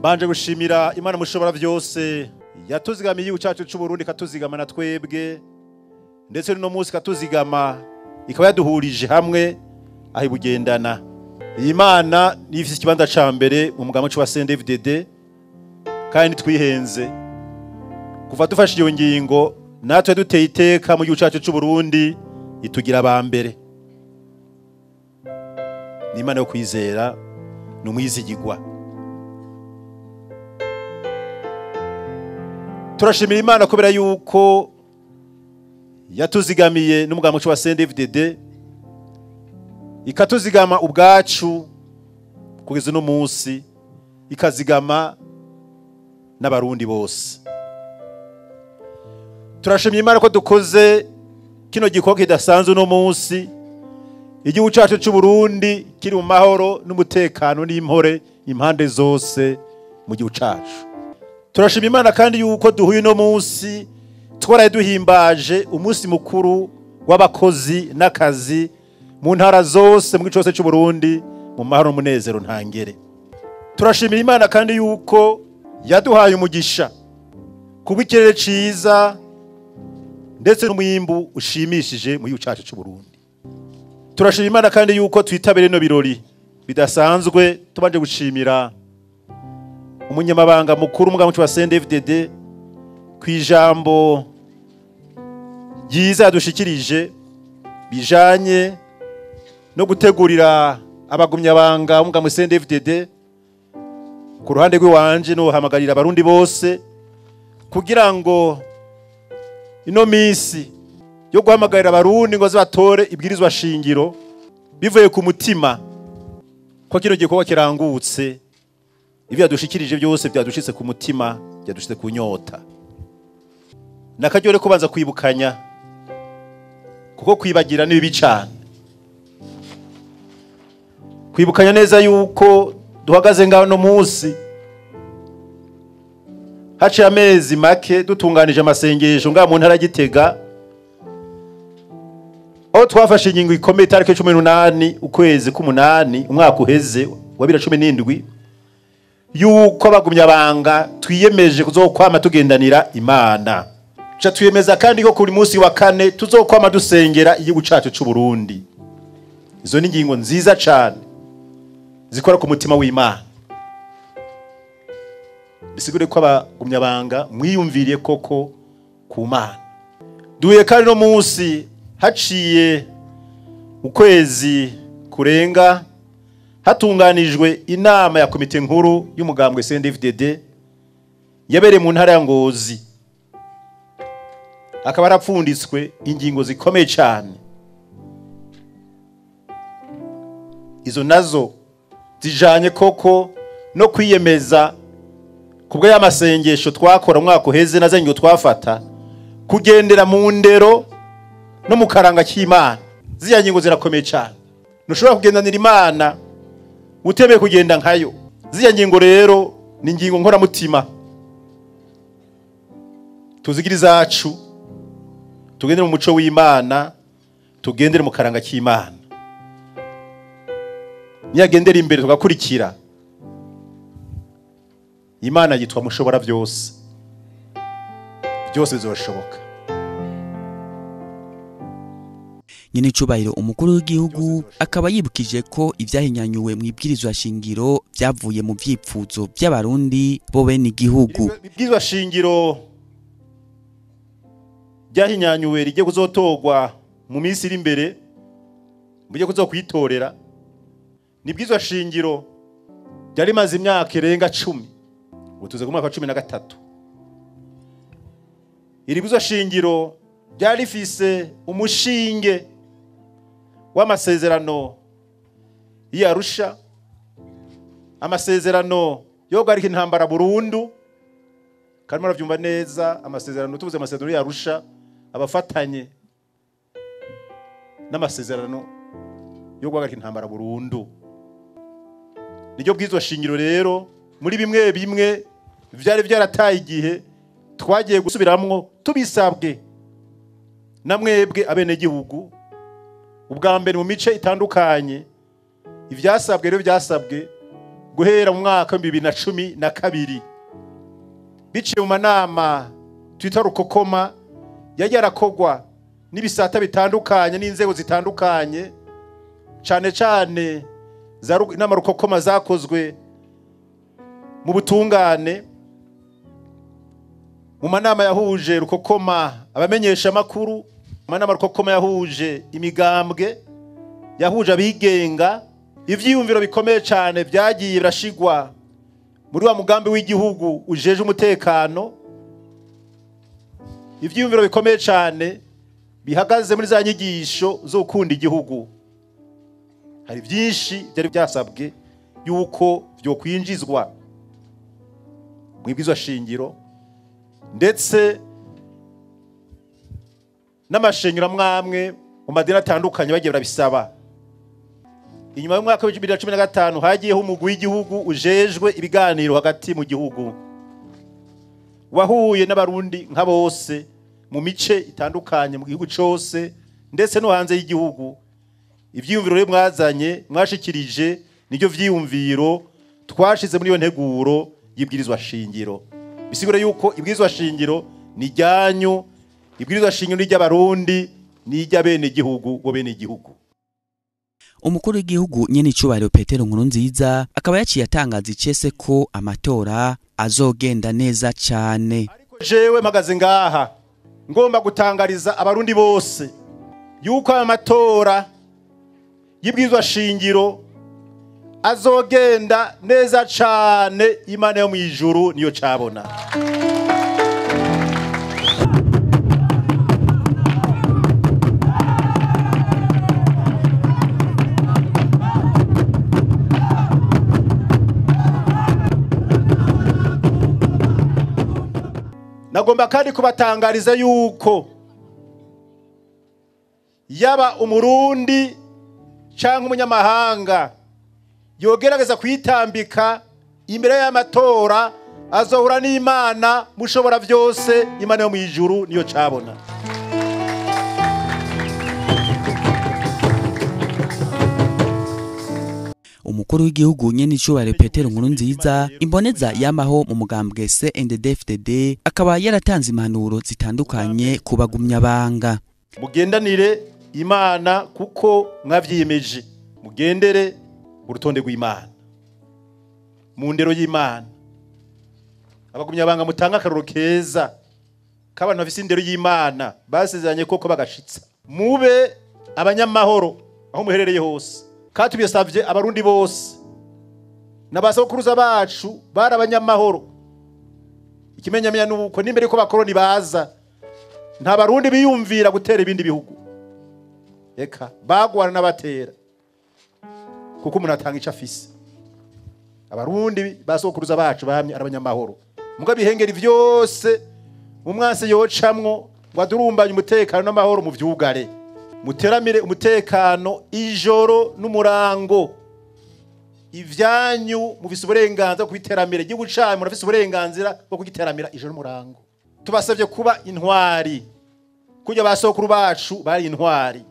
Banje gushimira Imana mushobora vyose yatuzigamiye igihugu cyacu cy'u Burundi, katuzigama na twebwe, ndetse no munsi katuzigama ikaba yaduhurije hamwe aho ibugendana. Iyi Mana nifise ikibanza ca mbere mu mugambwe wa CNDD-FDD, kandi twihenze kuva dufashe iyo ngingo, natwe duteye iteka mu gihugu cyacu cy'u Burundi, itugira aba mbere. Ni Imana yo kwizera, ni umwizigirwa. Turashimira Imana kubera yuko yatuzigamiye n'umugambwe wa CNDD-FDD, ikatuzigama ubwacu kugeza no munsi, ikazigama n'abarundi bose. Turashimira Imana ko dukoze kino gikorwa kidasanzwe no munsi, igihugu cyacu cy'u Burundi kiri mu mahoro n'umutekano n'impore impande zose mu gihugu cyacu. Turashimira Imana kandi yuko duhuye no munsi twaraye duhimbaje umunsi mukuru w'abakozi n'akazi mu ntara zose mu gice cyose cy'u Burundi mu mahoro n'umunezero ntangere. Turashimira Imana kandi yuko yaduhaye umugisha kuba ikirere ciza ndetse n'umwimbu ushimishije mu gihugu cyacu cy'u Burundi. Turashimira Imana kandi yuko twitabire no birori bidasanzwe, tubanje gushimira umunyamabanga mukuru w'umugambwe wa CNDD-FDD kwijambo ryiza yadushikirije bijanye no gutegurira abagumyabanga w'umugambwe CNDD-FDD. Ku ruhande rw'iwanje no hamagarira abarundi bose kugira ngo ino misi yo guhamagarira abarundi ngo batore ibwirizwa shingiro bivuye ku mutima, ko kino gikorwa kirangutse, ibyo yadushikirije byose byadushitse ku mutima, byadushitse ku nyota. Nakaryo kubanza kwibukanya, kuko kwibagira ni bibi cyane. Kwibukanya neza yuko duhagaze ngaho no munsi haciye amezi make dutunganije amasengesho ngaha mu ntara ya Gitega, aho twafashe ingingo ikomeye itariki 18 ukwezi k'umunani umwaka uheze wa 2017 yuko abagumyabanga twiyemeje kuzokwama tugendanira Imana. Ca twiyemeza kandi ko kuri munsi wa kane tuzokwama dusengera igihugu cacu c'u Burundi. Izo ni ingingo nziza cane zikora ku mutima w'Imana. Bisigure ko abagumyabanga mwiyumviriye koko ku Mana. Duye kandi no munsi haciye ukwezi kurenga hatunganijwe inama ya komite nkuru y'umugambwe CNDD-FDD yabereye mu ntara ya Ngozi, akaba arapfunditswe ingingo zikomeye cyane. Izo nazo zijanye koko no kwiyemeza kubwo y'amasengesho twakora umwaka uheze na zenyo twafata kugendera mu ndero no mu karanga cy'Imana. Ziya ngingo zirakomeye cyane. Ntushobora kugendanira Imana utemeye kugenda nkayo. Ziya ngingo rero ni ingingo nkora mutima, tuzigira izacu, tugendere mu muco w'Imana, tugendere mu karanga cy'Imana. Niyagendera imbere tugakurikira, Imana yitwa mushobora byose, byose bizoshoboka. Nyene icubahiro umukuru w'igihugu akaba yibukije ko ivyahinyanyuwe mu ibwirizwa shingiro vyavuye mu vyipfuzo by'abarundi bo bene igihugu. Ibwirizwa shingiro ryahinyanyuwe rigiye kuzotorwa mu minsi iri imbere, mugiye kuzokwitorera. Ni ibwirizwa shingiro ryari rimaze imyaka irenga 10, ubu tuze ku mwaka wa 13. Iri bwirizwa shingiro ryari rifise umushinge w'amasezerano y'Arusha, amasezerano yo guhagarika intambara burundu. Kandi muravyumva neza, amasezerano tuvuze amasezerano y'Arusha abafatanye n'amasezerano yo guhagarika intambara burundu. Niryo bwirizwa shingiro rero muri bimwe bimwe vyari vyarataye igihe twagiye gusubiramwo tubisabwe na mwebwe abenegihugu. Ubwa mbere mu mice itandukanye ivyasabwe rero byasabwe guhera mu mwaka wa 2012 biciye mu manama twita rukokoma yagiye arakogwa n'ibisata bitandukanye n'inzego zitandukanye, cane cane za inama rukokoma zakozwe mu butungane, mu manama yahuje rukokoma abamenyesha makuru, manama rukokoma yahuje imigambwe, yahuje abigenga. Ivyiyumviro bikomeye cyane byagiye birashigwa muri wa mugambi w'igihugu ujeje umutekano. Ivyiyumviro bikomeye cyane bihagaze muri za nyigisho zo gukunda igihugu. Hari byinshi byari byasabwe yuko byo kwinjizwa mu ibwirizwa shingiro, ndetse n'amashengero amwe mu madini atandukanye bagiye barabisaba. Inyuma y'umwaka wa 2015 hagiyeho umugwi w'igihugu ujejwe ibiganiro hagati mu gihugu, wahuye n'abarundi nka bose mu mice itandukanye mu gihugu cose ndetse no hanze y'igihugu. Ivyiyumviro rero mwazanye mwashikirije niryo vyiyumviro twashize muri iyo nteguro y'ibwirizwa shingiro. Bisigure yuko ibwirizwa shingiro ni ryanyu, ibwirizwa shingiro ni ry'abarundi, ni ry'abenegihugu bo bene igihugu. Umukuru w'igihugu nyene icubahiro Petero Nkurunziza akaba yaciye atangaza icese ko amatora azogenda neza cane. Ariko jewe mpagaze ngaha ngomba gutangariza abarundi bose yuko amatora y'ibwirizwa shingiro azogenda neza cane. Imana yo mwijuru niyo cabona. Nagomba kandi kubatangariza yuko yaba umurundi canke umunyamahanga yogerageza kwitambika imbere y'amatora azohura n'Imana mushobora byose. Imana yo mu ijuru niyo cabona. Umukuru w'igihugu nyene icubahiro Petero Nkurunziza, imboneza yamaho mu mugambwe CNDD-FDD, akaba yaratanze impanuro zitandukanye ku bagumyabanga. Mugendanire Imana kuko mwavyiyemeje, mugendere urutonde rw'Imana mu ndero y'Imana. Abagumyabanga mutanga akaroro keza k'abantu bafise indero y'Imana basezeranye koko bagashitsa. Mube abanyamahoro aho muherereye hose, kandi tubisavye abarundi bose n'abasokuruza bacu bari abanyamahoro. Ikimenyamenya nuko n'imbere ko bakoroni baza nta barundi biyumvira gutera ibindi bihugu, eka bagwana n'abatera, kuko umuntu atanga ico afise. Abarundi basokuruza bacu bamye ari abanyamahoro. Muga bihengeri vyose umwansi yocamwo ngo adurumbanye umutekano n'amahoro mu vyugare. Muteramire umutekano ijoro n'umurango. Ivyanyu mufise uburenganzira bwo kubiteramira, igihugu canyu murafise uburenganzira bwo kugiteramira ijoro n'umurango. Tubasavye kuba intwari kurya basokuru bacu bari intwari.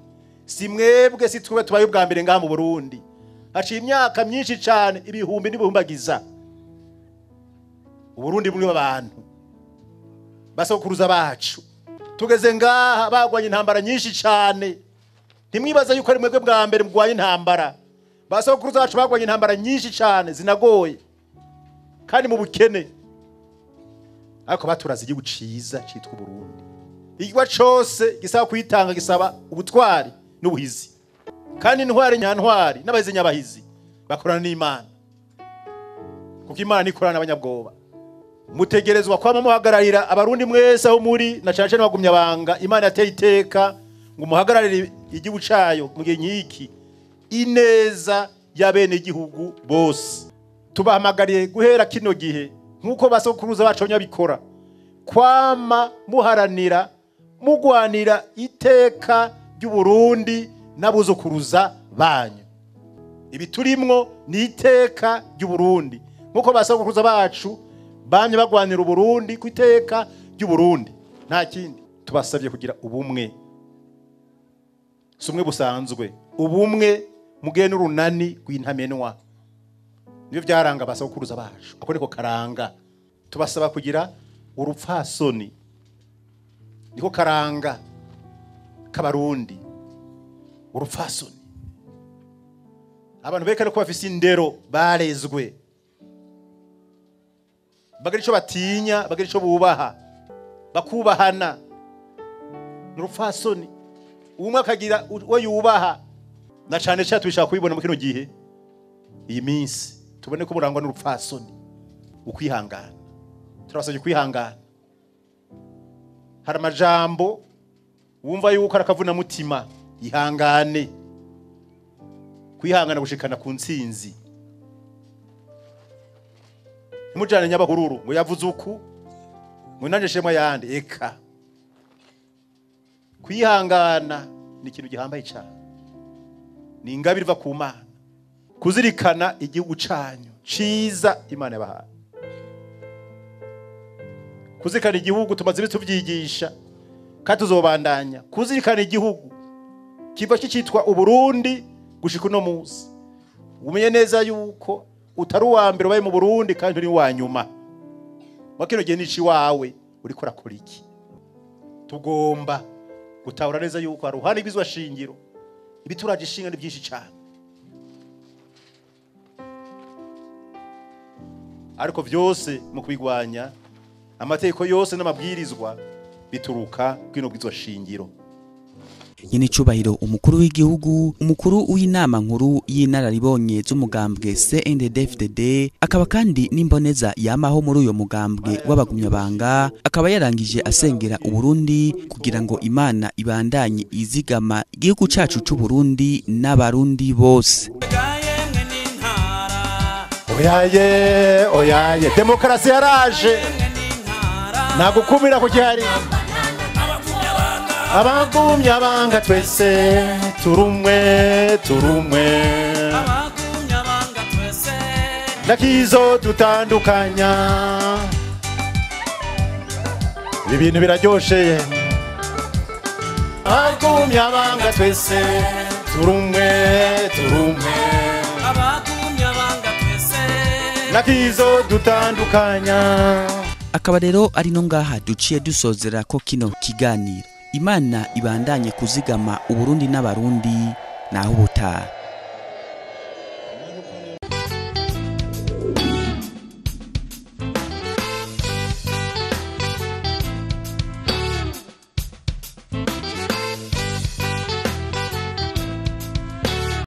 Si mwebwe si twebwe tubaye ubwa mbere ngaha mu Burundi. Haciye imyaka myinshi cane, ibihumbi n'ibihumbagiza, Uburundi buri abantu basokuruza bacu tugeze ngaha bagwanye intambara nyinshi cane. Ntimwibaza yuko ari mwebwe bwa mbere mugwanye intambara. Basokuruza bacu bagwanye intambara nyinshi cane zinagoye kandi mu bukene, ariko baturaze igihugu ciza citwa Uburundi. Igihugu cose gisaba kwitanga, gisaba ubutwari n'ubuhizi, kandi intwari nyantwari n'abahizi nyabahizi bakorana n'Imana, kuko Imana ikorana n'abanyabwoba. Mutegerezwa kwama muhagararira abarundi mwese aho muri, na cane cane abagumyabanga Imana yateye iteka ngo muhagararire igihugu cayo mu gihe nk'iki, ineza y'abene igihugu bose. Tubahamagariye guhera kino gihe nk'uko basokuruza bacu banyabikora, kwama muharanira mugwanira iteka ry'Uburundi n'abuzukuruza banyu. Ibi turimwo ni iteka ry'Uburundi nk'uko basokuruza bacu bamye bagwanira Uburundi ku iteka ry'Uburundi, nta kindi. Tubasabye kugira ubumwe, si ubumwe busanzwe, ubumwe mugihe n'urunani rw'intamenwa. Nibyo byaranga abasokuruza bacu, ako niko karanga. Tubasaba kugira urupfasoni, niko karanga k'abarundi, urupfasoni. Abantu berekana ko bafise indero, barezwe, bagira ico batinya, bagira ico bubaha, bakubahana. N'urupfasoni, umwe akagira uwo yubaha. Na cane cane tubishaka kubibona mu kino gihe, iyi minsi tubone ko burangwa n'urupfasoni, ukwihangana. Turabasabye kwihangana. Hari amajambo wumva yuko arakavuna mutima, ihangane. Kwihangana gushikana ku ntsinzi. Ntimujane nyabahururu ngo yavuze uku ngo nanje shemwa yandi, eka. Kwihangana ni ikintu gihambaye cyane, ni ingabire iva ku Mana. Kuzirikana igihugu canyu ciza Imana yabahaye. Kuzirikana igihugu tumaze iminsi tuvyigisha kandi tuzobandanya. Kuzirikana igihugu kiva cicitwa Uburundi gushika uno munsi, umenye neza yuko utari uwa mbere ubaye mu Burundi kandi uri uwa nyuma. Makino gihe nici wawe uriko urakora iki? Tugomba gutahura neza yuko hari uruhande rw'izwa shingiro, ibituraje ishinga ni byinshi cyane, ariko vyose mu kubigwanya amategeko yose n'amabwirizwa bituruka kwino bw'izwa shingiro. Nyene cubahiro umukuru w'igihugu, umukuru w'inama nkuru y'inararibonye z'umugambwe CNDD-FDD, akaba kandi n'imboneza yamaho muri uyo mugambwe w'abagumyabanga, akaba yarangije asengera Uburundi kugira ngo Imana ibandanye izigama igihugu cacu c'Uburundi n'abarundi bose. Oyaye, oyaye, demokarasi yaraje, nta gukumira ku gihari. Abagumyabanga twese turumwe, turumwe. Nakizo dutandukanya. Ibi bintu biraryoshe. Abagumya banga twese turumwe turumwe. Abagumya banga twese Nakizo dutandukanya. Akaba rero ari no ngaha duciye dusozera ko kino kiganiro. Imana ibandanye kuzigama Uburundi n'Abarundi naho ubutaha.